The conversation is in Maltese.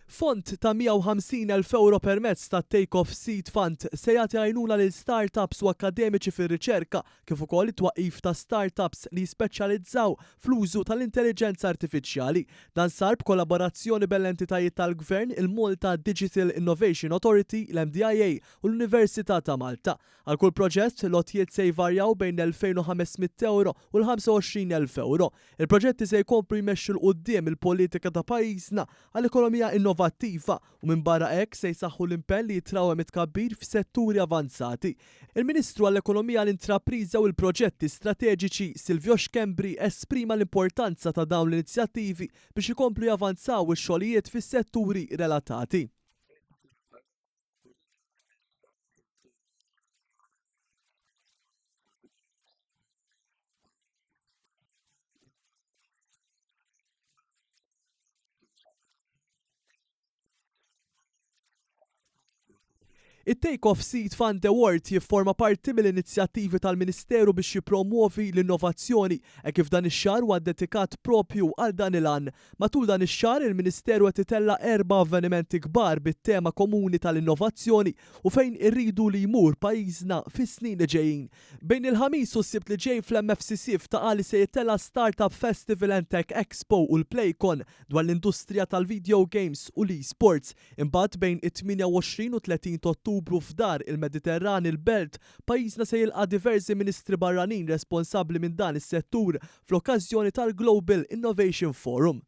Fond ta' 150,000 ewro permezz tat-Take Off Seed Fund se jagħti għajnuna lil start-ups u akkademiċi fir-riċerka kif ukoll it-twaqqif ta' start-ups li jispeċjalizzaw fl-użu tal-intelliġenza artifiċjali. Dan sar b'kollaborazzjoni bejn l-entitajiet tal-Gvern, il-Malta Digital Innovation Authority, l-MDIA, u l-Università ta' Malta. Għal kull proġett, l-għotjiet se jvarjaw bejn l-2,500 ewro u l-25,000 ewro. Il-proġetti se jkomplu jmexxu 'l quddiem il-politika ta' pajjiżna għal ekonomija innovattiva u minbarra hekk se jsaħħu l-impenn li jitrawwem it-tkabbir f'setturi avanzati. Il-Ministru għall-Ekonomija, l-Intrapriża u l-Proġetti Strateġiċi, Silvio Schembri esprima l-importanza ta' dawn l-inizjattivi biex ikomplu javanzaw ix-xogħlijiet fis-setturi relatati. It-Take Off Seed Fund Award jifforma parti mill-inizjattivi tal-Ministeru biex jippromwovi l-innovazzjoni hekk kif dan ix-xahar huwa ddedikat proprju għal dan il-għan. Matul dan ix-xahar, il-Ministeru qed itella' erba' avvenimenti kbar bit-tema komuni tal-innovazzjoni u fejn irridu li jmur pajjiżna fis-snin li ġejjin. Bejn il-Ħamis u s-Sibt li ġej fl-MFCC f'Ta' Qali se jittella' Startup Festival and Tech Expo u l-Playcon dwar l-industrija tal-video games u l-eSports. Imbagħad bejn it-28 u 30 t'Ottubru f'Dar il-Mediterran il-Belt, pajjiżna se jilqa' diversi Ministri barranin responsabbli minn dan is-settur fl-okkażjoni tal-Global Innovation Forum.